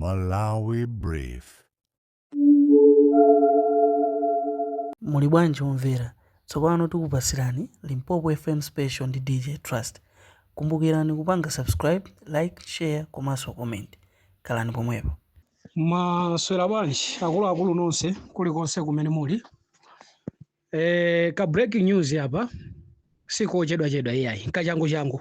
Malawi Brief. Muli bwanji omvera? Tsopano tikupatsirani Limpopo FM Special ndi DJ Trust. Kumbukirani kupanga subscribe, like, share komanso comment. Khalani pomwepo. Mwaswera bwanji akuluakulu nonse kulikonse kumene muli? Ka breaking news apa sikochedwachedwa iyayi, nkachangu changu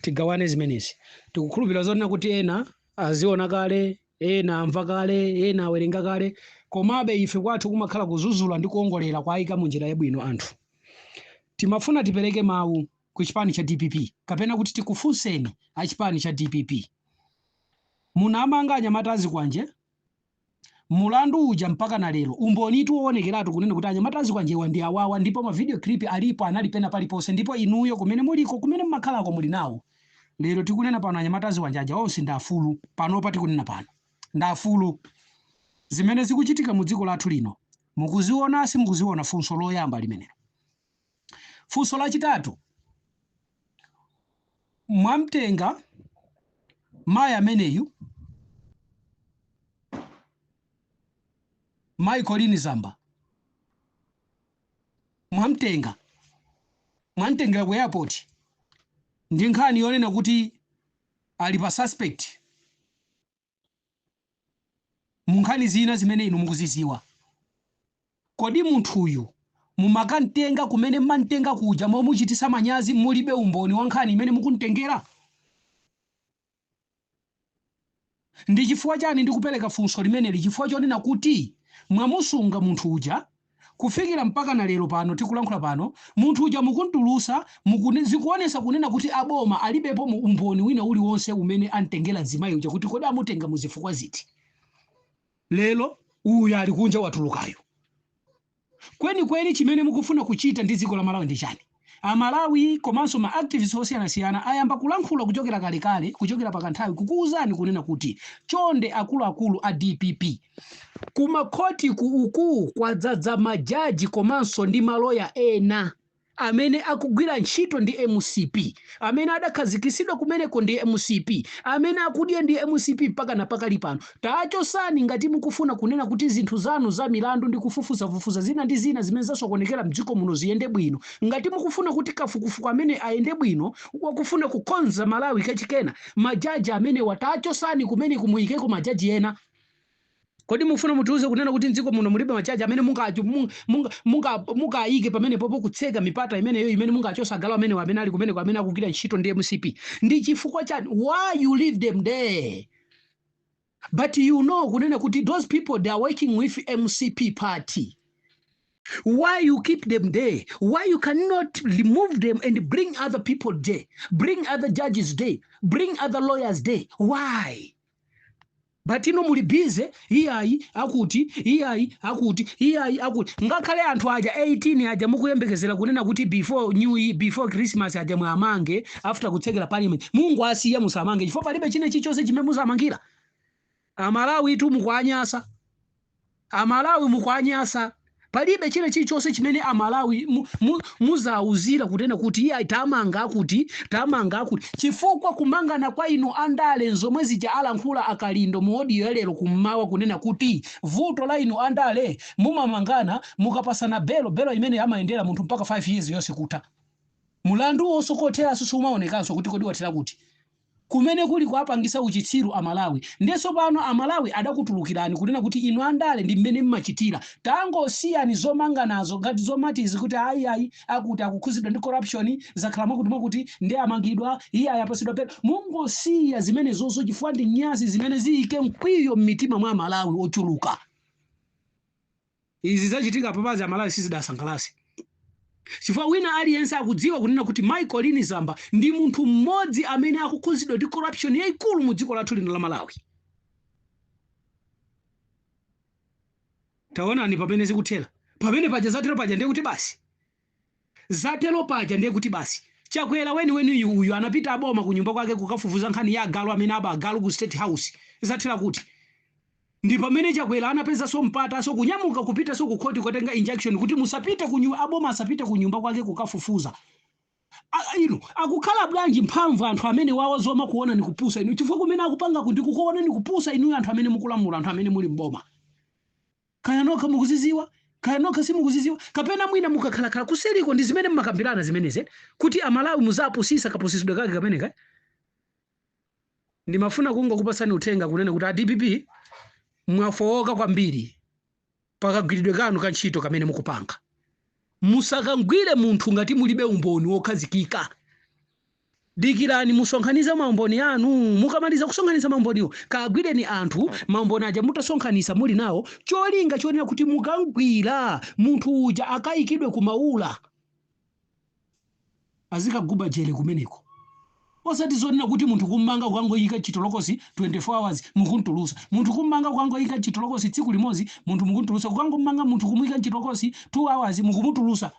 tigawane zimenezi. Tikukhulupirira zonena kuti ena aziona kale, ena amva kale, ena awerenga kale, komabe ife kwathu kumakhala kuzuzula ndi kuongolera kuwayika mu njira yabwino anthu. Timafuna tipereke mawu ku chipani cha dpp kapena kuti tikufunseni a chipani cha dpp. Munamanga anyamata azikwanje Mulandu uja mpaka na lero umbonitu woonekeratu kunena kuti anyamata azikwanjewa ndi awawa ndipo ma video clip alipo anali pena paliponse ndipo inuyo kumene muliko kumene mumakhalako muli nawo. Lero tikunena pano anyamata azikwanje aja onse ndi afulu panopa tikunena pano ndi afulu. Zimene zikuchitika mu dziko lathu lino mukuziona simukuziona funso loyamba limenelo. Funso lachitatu mwamtenga mayi ameneyu Mayi Colleen Zamba mwamtenga mwamtengera ku airport ndi nkhani yonena kuti ali pa suspect mu nkhani zina zimene inu mukuziziwa. Kodi munthuyu mumakamtenga kumene mmamtenga kuja momuchitisa manyazi mulibe umboni wa nkhani imene mukumtengera? Ndi chifukwa chani ndikupereka funso limeneli? Chifukwa chonena kuti mwamusunga munthu uja kufikira mpakana lero pano tikulankhula pano, munthu uja mukumtulusa, zikuonesa kunena kuti a boma alibepo umboni wina uliwonse umene amtengera mzimayi uja kuti kodi amutenga muzifukwa ziti? Lero uyu ali kunja watulukayu. Kwenikweni chimene mukufuna kuchita ndi dziko la Malawi ndi chani? A Malawi komanso ma activists osiyanasiyana ayamba kulankhula kuchokera kalekale, kuchokera pakanthawi kukuuzani kunena kuti chonde akuluakulu a dpp, kumakhotiku uku kwadzadza majaji komanso ndi maloya ena amene akugwira ntchito ndi mcp, amene adakhazikisidwa kumeneko ndi mcp, amene akudya ndi mcp mpakana pakali pano, tachosani ngati mukufuna kunena kuti zinthu zanu za milandu ndi kufufuzafufuza zina ndi zina zimene zasokonekera mdziko muno ziyende bwino, ngati mukufuna kuti kafukufuku amene ayende bwino wakufuna kukonza Malawi kachikena, majaji amenewa tachosani kumeneko muyikeko majaji ena. Kodi mufuna mutiuze kunena kuti mdziko muno mulibe majaji amene mungayike pamenepopo kutseka mipata imeneyo imene mungachose agalu amenewa amene ali kumeneko amene akugwira ntchito ndi mcp? Ndi chifukwa chani? Why you leave them there? But you know kunena kuti those people, they are working with mcp party. Why you keep them there? Why you cannot remove them and bring other people there? Bring other judges there? Bring other lawyers there? Why? But inu muli busy iyayi akuti, iyayi akuti, iyayi akuti. Ngakhale anthu aja 18 aja mukuyembekezera kunena kuti before new year, before Christmas aja mwamange after kutsekera parliament, mungowasiya musamange chifukwa palibe china chilichonse chimene muzamangira. Amalawi tu mukuanyasa. Amalawi mukuanyasa. Palibe china chilichonse chimene Amalawi muzauzira kunena kuti iye tamanga akuti, tamanga akuti, chifukwa kumangana kwa inu andale nzomwe zija alankhula a Kalindo mu audio ya lero kummawa kunena kuti vuto la inu andale mumamangana mukapasana belo, belo imene amayendera munthu mpaka 5 years yonse kutha mulanduwonso kotheranso sumaonekanso kuti kodi wathera kuti. Kumene kuli kuwapangisa uchitsiru a Malawi. Nde sopano a Malawi adakutulukirani kunena kuti inu andale ndi mmene mmachitira. Tangosiyani zomanganazo ngati zomati izi kuti ayi ayi akuti akukhuzidwa ndi corruption zakhala mwakuti mwakuti nde amangidwa, iyayi apasidwa belo. Mungosiya zimenezozo chifukwa ndi nyasi zimene ziyike mkwiyo mmitima mwa a Malawi ochuluka. Izi zachitika apapazi amalawi sizidasangalase chifukwa wina aliyense akudziwa kunena kuti Mai Colleen Zamba ndi munthu mmodzi amene akukhuzidwa ndi corruption yaikulu mu dziko lathu lino la Malawi. Taonani pamene zikuthera. Pamene paja zatero paja ndiye kuti basi. Zatero paja ndiye kuti basi. Chakwera weniweniyu uyu anapita aboma kunyumba kwake kukafufuza nkhani ya agalu amene aba agalu ku state house. Zathera kuti? Ndi pamene Chakwera anapezanso mpatanso kunyamuka kupitanso ku khoti kukatenga injunction kuti musapite ku aboma asapite kunyumba kwake kukafufuza. Inu akukhala bwanji mphamvu anthu amene wawa zomakuona ni kupusa inu, chifukwa kumene akupanga kuti kukuona ni kupusa inuyo, anthu amene mukulamula, anthu amene muli mboma? Kaya nokha mukuziziwa, kaya nokha simukuziziwa, kapena mwina mukakhalakhala kuseliko ndi zimene mmakambirana zimenezi kuti Amalawi muzapusisa kapusisidwe kake kameneka. Ndimafuna kungokupasani uthenga kunena kuti a DPP mwafowoka kwambiri pakagwiridwe kanu ka ntchito kamene mukupanga. Musakangwire munthu ngati mulibe umboni wokhazikika. Dikirani musonkhanize maumboni anu. Mukamaliza kusonkhanitsa maumboniwo, kagwireni anthu maumboni aja mutasonkhanitsa muli nawo, cholinga chonena kuti mukangwira munthu uja akayikidwe kumaula, azikaguba jele kumeneko, osati zonena kuti munthu kummanga kukangoyika chitolokosi 24 hours mukuntulusa, munthu kummanga kukangoyika chitolokosi tsiku limodzi munthu mukuntulusa, kukangommanga munthu kumuyika chitolokosi 2 hours mukumutulusa.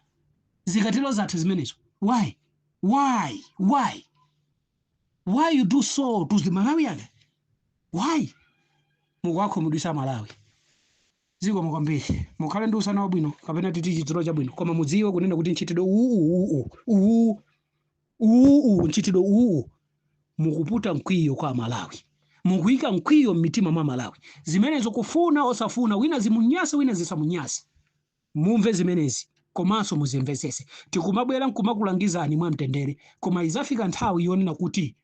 Zikatero zathu zimenezo. Why, why, why, why you do so to the Malawian? Why mukuwakhumudwisa Malawi? Zikomo kwambiri, mukhale ndi usana wabwino, kapena titi chidzulo chabwino. Koma mudziwe kunena kuti mchitidwe uwu uwu uwu uwu, mchitidwe uwu, mukuputa mkwiyo kwa Malawi, mukuyika mkwiyo m'mitima mwa Malawi. Zimenezo kufuna osafuna, wina zimunyase, wina zisamunyase, mumve zimenezi komanso muzimvetsese. Tikumabwera nkumakulangizani mwamtendere, koma izafika nthawi yonena kuti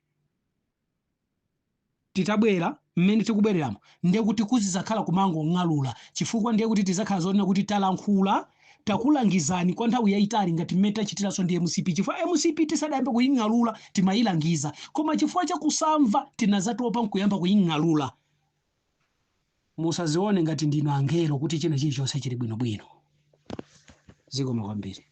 titabwera mmene tikubwereramo, ndiye kuti kuzizakhala kumangong'alula, chifukwa ndiye kuti tizakhala zonena kuti talankhula, takulangizani kwa nthawi yayitali, ngati mmene tachitiranso ndi MCP, chifukwa MCP tisadayambe kuying'alula timayilangiza, koma chifukwa chakusamva tinazatopa nkuyamba kuying'alula. Musazione ngati ndinu angelo kuti china chilichonse chili bwinobwino. Zikomo kwambiri.